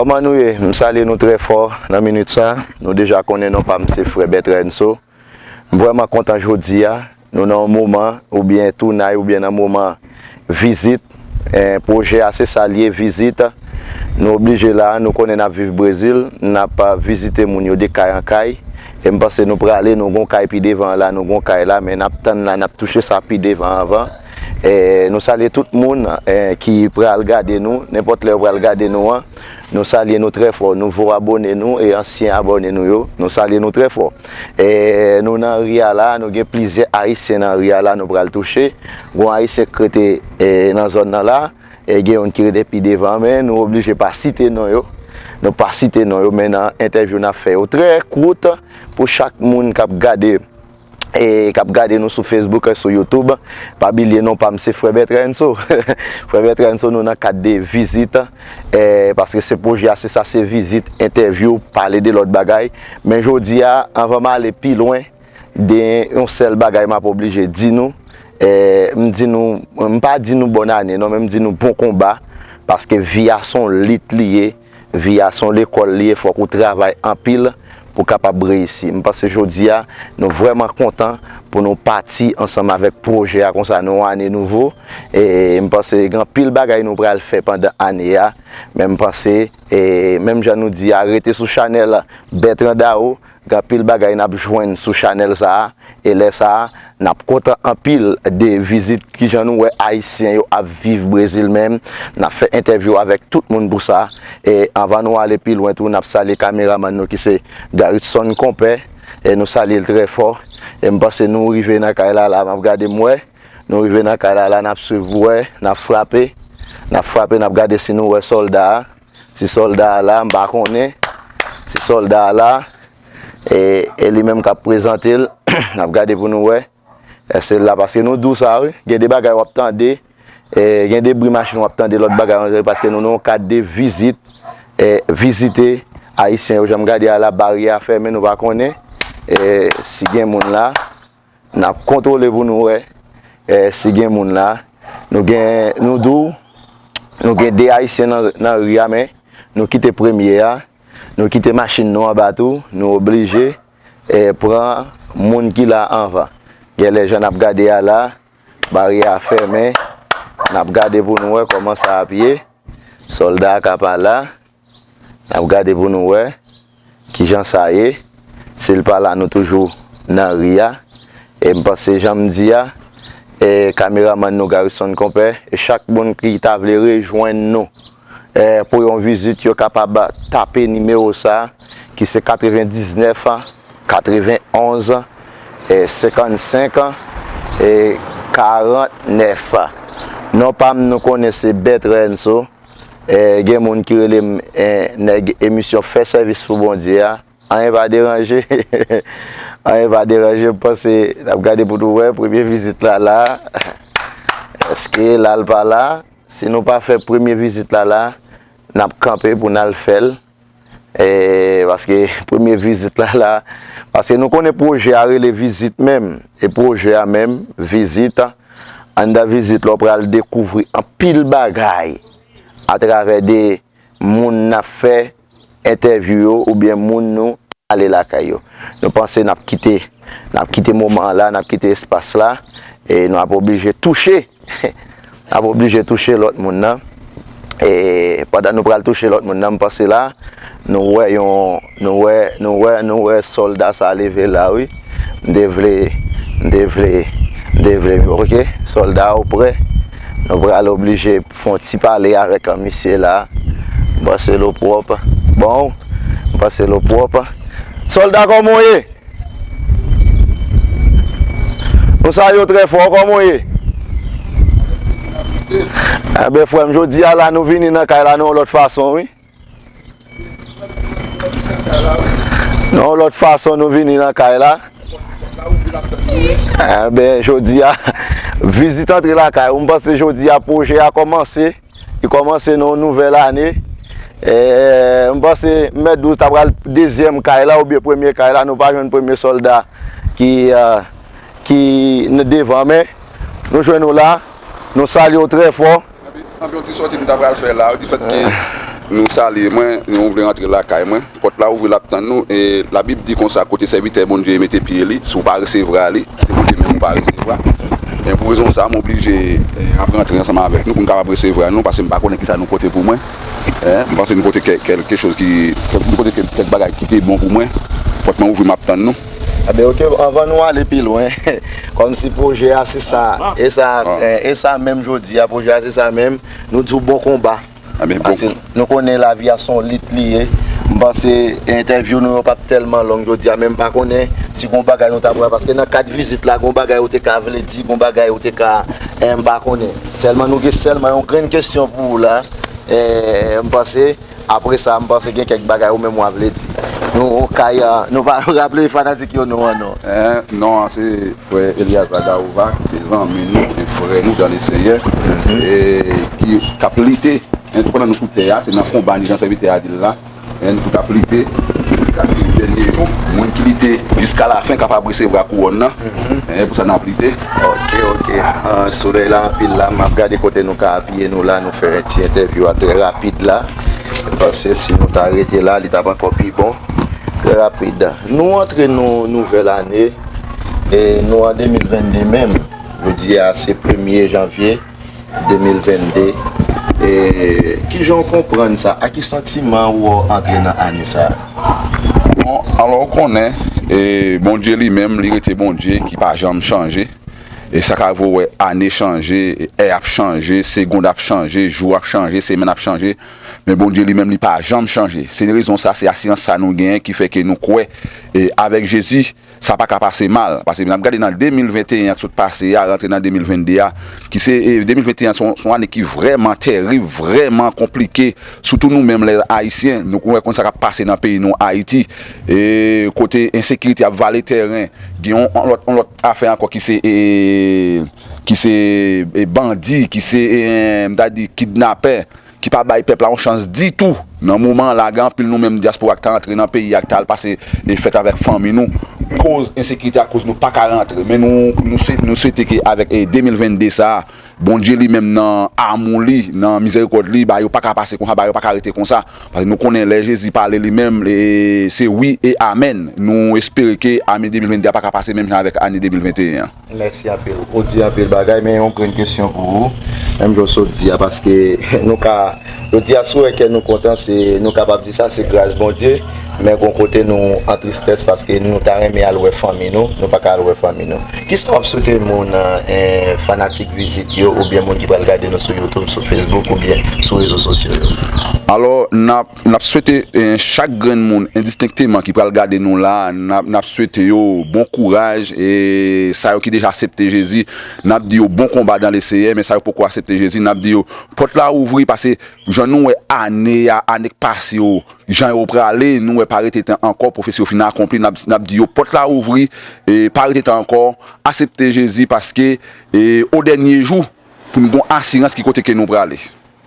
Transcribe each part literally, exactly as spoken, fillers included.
Kòman nou ye? M salye nou trè fò nan minit sa. Nou deja konnen non pa m se Frè Bertrand Enso. M vrèman kontan jodi a. Nou nan yon moman, oubyen tounay, oubyen nan moman vizit. Eh, pwojè a se sa l ye, vizit. Nou oblije la, nou konnen n ap viv Brezil, n ap, ah, vizite moun yo de kay an kay. E m panse nou prale, nou gon kay pi devan la, nou gon kay la, men n ap tann la, n ap touche sa pi devan anvan. Eh, nou salye tout moun, eh, ki pral gade nou, nenpòt lè yo pral gade nou an. Nou salye nou trè fò, nouvo abòne nou e ansyen abòne nou yo, nou salye nou trè fò. E nou nan ri a la, nou gen plizyè Ayisyen nan ri a la, nou pral touche. Gon Ayisyen k rete, e, nan zòn nan la, e gen youn ki rete pi devan, men nou oblije pa site non yo. Nou pa site non yo, men nan entèvyou n ap fè yo trè kout pou chak moun k ap gade e k ap gade nou sou Facebook, sou YouTube, pa bliye non pa m se Frè Bertrand Enso. Frè Bertrand Enso, nou nan kad de vizit, eh, paske se pwojè a, se sa, se vizit, entèvyou, pale de lòt bagay. Men jodi a, anvan m ale pi lwen, de yon sèl bagay m ap oblije di nou, eh, m di nou, m pa di nou bòn ane non, men m di nou bon konba, paske vi a se yon lit li ye. Vi a se yon lekòl li ye, fòk ou travay anpil pou w kapab reyisi. M panse jodi a, nou vrèman kontan pou nou pati ansanm avèk pwojè a konsa, nan yon ane nouvo. E m panse gen anpil bagay nou pral fè pandan ane a, men m panse, e menm jan nou di a, rete sou chanèl Bertrand Dao, gen anpil bagay n ap jwenn sou chanèl sa a, e lè sa a, n ap kontan anpil de vizit kijan nou wè Ayisyen yo ap viv Brezil menm. N ap fè entèvyou avèk tout moun pou sa. E anvan nou ale pi lwen tou, n ap salye kameramann nou ki se Garitson Konpè. E nou salye l trè fò. E m panse nou rive nan kay la la, m ap gade m wè. Nou rive nan kay la la, n ap swiv wè, n ap frape. N ap frape, n ap gade si nou wè sòlda a. Si sòlda a la, m pa konnen. Si sòlda a la, e, e li menm k ap prezante l, n ap gade pou nou wè. Èske l la? Paske nou di w sa, wi. Gen de bagay w ap tande, e, gen de bri machin w ap tande, lòt bagay, paske nou nan yon kad de vizit, e, vizite Ayisyen yo. Jan m gade a la, baryè a fèmen, nou pa konnen, e, si gen moun la. N ap kontwole pou nou wè, eh, si gen moun la. Nou gen, nou di w, nou gen de Ayisyen nan, nan ri a, men nou kite premye a, nou kite machin nou anba tou, nou oblije, eh, pran moun ki la anvan. Genlè jan n ap gade a la, baryè a fèmen, n ap gade pou nou wè kòman sa ap ye. Sòlda a ka pa la. N ap gade pou nou wè kijan sa ye. Si l pa la, nou toujou nan ri a. E m panse, jan m di a, e kameramann nou Garitson Konpè, e chak moun ki ta vle rejwenn nou, e pou yon vizit, yo kapab tape nimewo sa, ki se katrevendiznèf, katrevenonz, e senkannsenk, e karantnèf. Non pa m, nou konnen se Bertrand Enso. Eh, gen moun ki rele m, eh, nèg emisyon Fè Sèvis pou Bondye a. Anyen pa deranje. Anyen pa deranje. M panse n ap gade pou nou wè premye vizit la la. Èske l al pa la? Si nou pa fè premye vizit la la, n ap kanpe pou n al fè l. Eh, paske premye vizit la la, paske nou konnen pwojè a rele vizit menm. E pwojè a menm, vizit, anndan vizit la, w pral dekouvri anpil bagay atravè de moun n ap fè entèvyou yo oubyen moun nou ale lakay yo. Nou panse n ap kite, n ap kite moman an la, n ap kite espas la, e nou ap oblije touche, n ap oblije touche lòt moun nan. E pandan nou pral touche lòt moun nan, m panse la, nou wè yon, nou wè, nou wè, nou wè sòlda sa leve la, wi. M te vle, m te vle, m te vle, ok, sòlda ou prè? Nou pral oblije fè yon ti pale avèk misye la. M panse l o pwòp. Bon, m panse l o pwòp. Sòlda, kòman w ye? Nou salye w trè fò, kòman w ye? Enben, frè m, jodi a la, nou vini nan kay la nan yon lòt fason, wi. Nan yon lòt fason, nou vini nan kay la. Enben, jodi a, vizit antre lakay ou. M panse jodi a, pwojè a kòmanse. Li kòmanse nan yon nouvèl ane. E, m panse, m mèt di w, sa pral dezyèm kay la oubyen premye kay la. Nou pa jwenn premye sòlda ki, e, ki n-, devan, men nou jwenn ou la. Nou salye w trè fò. Anpi, anpi, yon ti sòti m ta pral fè la, di fèt ke nou salye mwen, nou vle rantre lakay mwen. Pòt la ouvri, l ap tann nou. E Labib di konsa, kote sèvitè Bondye mete pye li, si w pa resevwa li, se Bondye menm ou pa resevwa. E pou rezon sa, m oblije, e, ap rantre ansanm avèk nou pou n kapab resevwa nou, paske m pa konnen kisa nou pote pou mwen. E, m panse nou pote kè-, kèlke choz ki, nou pote kè-, kèk bagay ki te bon pou mwen. Pòt mwen ouvri, m ap tann nou. Enben, oke, anvan nou ale pi lwen, kòmsi pwojè a se sa, e sa, e, e sa menm jodi a, pwojè a se sa menm, nou di w bon konba. Paske nou konnen lavi a se yon lit li ye. M panse entèvyou nou yo p ap tèlman long jodi a, men m pa konnen si gon bagay nou ta pral, paske nan kad vizit la, gon bagay ou te ka vle di, gon bagay ou te ka, e, m pa konnen. Sèlman nou gen sèlman yon grenn kesyon pou ou la, e, m panse, apre sa, m panse gen kèk bagay ou menm w a vle di. Nou, kay, e, nou pa raple fanatik yo non an non. E, non an se Frè Eliazar Daouva, ki se zanmi nou e frè nou dans le Seigneur, e ki, k ap lite, en, pandan nou sou tè a, se nan konba ni jan sèvitè a di l la, en, nou t ap lite jiskaske dènye jou, moun ki lite jiska lafen kapab resevwa kouwòn nan. En, pou sa n ap lite. Oke, oke. A, solèy la anpil la, m ap gade kote nou ka apiye nou la, nou fè ti entèvyou a trè rapid la. Paske si nou ta rete la, li t ap ankò pi bon. Trè rapid. Nou antre nou nouvèl ane, e nou an de mil venn de menm. Jodi a se premye janvye de mil venn de. E ki jan w konprann sa? A ki santiman ou antre nan ane sa a? Bon, alò, ou konnen, e, Bondye li menm, li rete Bondye ki pa janm chanje. E sa ka fè w wè ane chanje, è ap chanje, segond ap chanje, jou ap chanje, semèn ap chanje. Men Bondye li menm, li pa janm chanje. Se rezon sa, se asirans sa nou genyen ki fè ke nou kwè, e, avèk Jezi, sa pa ka pase mal. Paske n ap gade nan de mil venteyen an ki sot pase a, rantre nan de mil venn de a, ki se, e, de mil venteyen an se yon, se yon ane ki vrèman tèrib, vrèman konplike, sitou nou menm lè Ayisyen, nou wè konn sa k ap pase nan peyi nou, Ayiti, e, kote ensekirite ap vale tèren, gen yon, yon lòt, yon lòt afè ankò ki se, e, ki se, e, bandi, ki se, e, m ta di kidnapè, ki pa bay pèp la yon chans ditou. Nan moman an la, gen anpil nou menm dyaspora ki ta rantre nan peyi a, ki ta al pase, e, fèt avèk fanmi nou. Koz ensekirite a koz nou pa ka rantre. Men nou, nou swe-, nou swete ke avèk, e, de mil venn de sa a, Bondye li menm nan amou li, nan mizèrikòd li, bagay yo pa ka pase konsa, bagay yo pa ka rete konsa. Paske nou konnen lè Jezi pale li menm, e, se wi e amèn. Nou espere ke ane de mil venn de a pa ka pase menm jan avèk ane de mil venteyen an. Mèsi anpil. Ou di anpil bagay, men yon grenn kesyon pou ou. Menm jan w sot di a, paske nou ka, jodi a, si w wè kè nou kontan, se, nou kapab di sa, se gras Bondye. Men gon kote nou an tristès, paske nou ta renmen al wè fanmi nou, nou pa ka al wè fanmi nou. Kisa w ap swete moun, eh, fanatik Vizit yo, oubyen moun ki pral gade nou sou YouTube, sou Facebook, oubyen sou rezo sosyo yo? Alò, n ap N ap swete, eh, chak grenn moun endistenkteman ki pral gade nou la, n ap, n ap swete yo bon kouraj, e sa yo ki deja aksepte Jezi, n ap di yo bon konba dans le Seigneur, men sa yo poko aksepte Jezi, n ap di yo pòt la ouvri, paske jan nou wè ane a, ane k pase yo, jan yo prale, nou wè pa rete tan ankò, pwofesi yo fin akonpli, n ap, n ap di yo pòt la ouvri, e pa rete tan ankò, aksepte Jezi, paske, e o dènye jou, pou n gon asirans ki kote ke nou prale.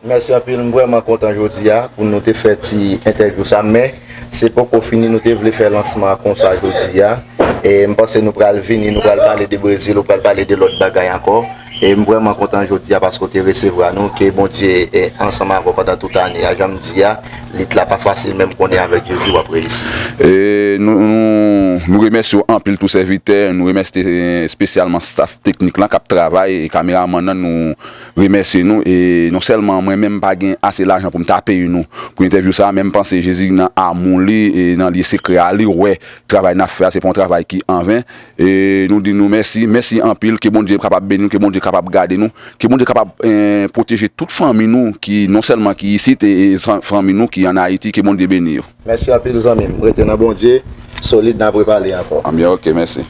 Mèsi anpil, m vrèman kontan jodi a pou nou te fè ti entèvyou sa, men se poko fini, nou te vle fè lansman an konsa jodi a. E m panse nou pral vini, nou pral pale de Brezil, ou pral pale de lòt bagay ankò. E m vrèman kontan jodi a paske w te resevwa nou, ke Bondye, e, ansanm avè w pandan tout ane a. Jan m di a, lit la pa fasil, men m konnen avèk Jezi w ap reyisi. E nou, nou, nou remèsye w anpil tou sèvitè, nou remèsye, e, espesyalman staff teknik lan k ap travay, e kameramann nan, nou remèsye nou, e non sèlman mwen menm m pa gen ase lajan pou m ta peye nou pou entèvyou sa a, men m panse Jezi nan amou li e nan lye sekrè a, li wè travay n ap fè a, se pa yon travay ki anven. E nou di nou mèsi, mèsi anpil, ke Bondye kapab beni nou, ke Bondye kapab gade nou, ke Bondye kapab, eh, pwoteje tout fanmi nou ki non sèlman ki isit, e, e zan-, fanmi nou ki ann Ayiti, ke Bondye beni yo. Mèsi anpil zanmi m, rete nan Bondye, solid, n ap repale ankò. Anbyen, oke, mèsi.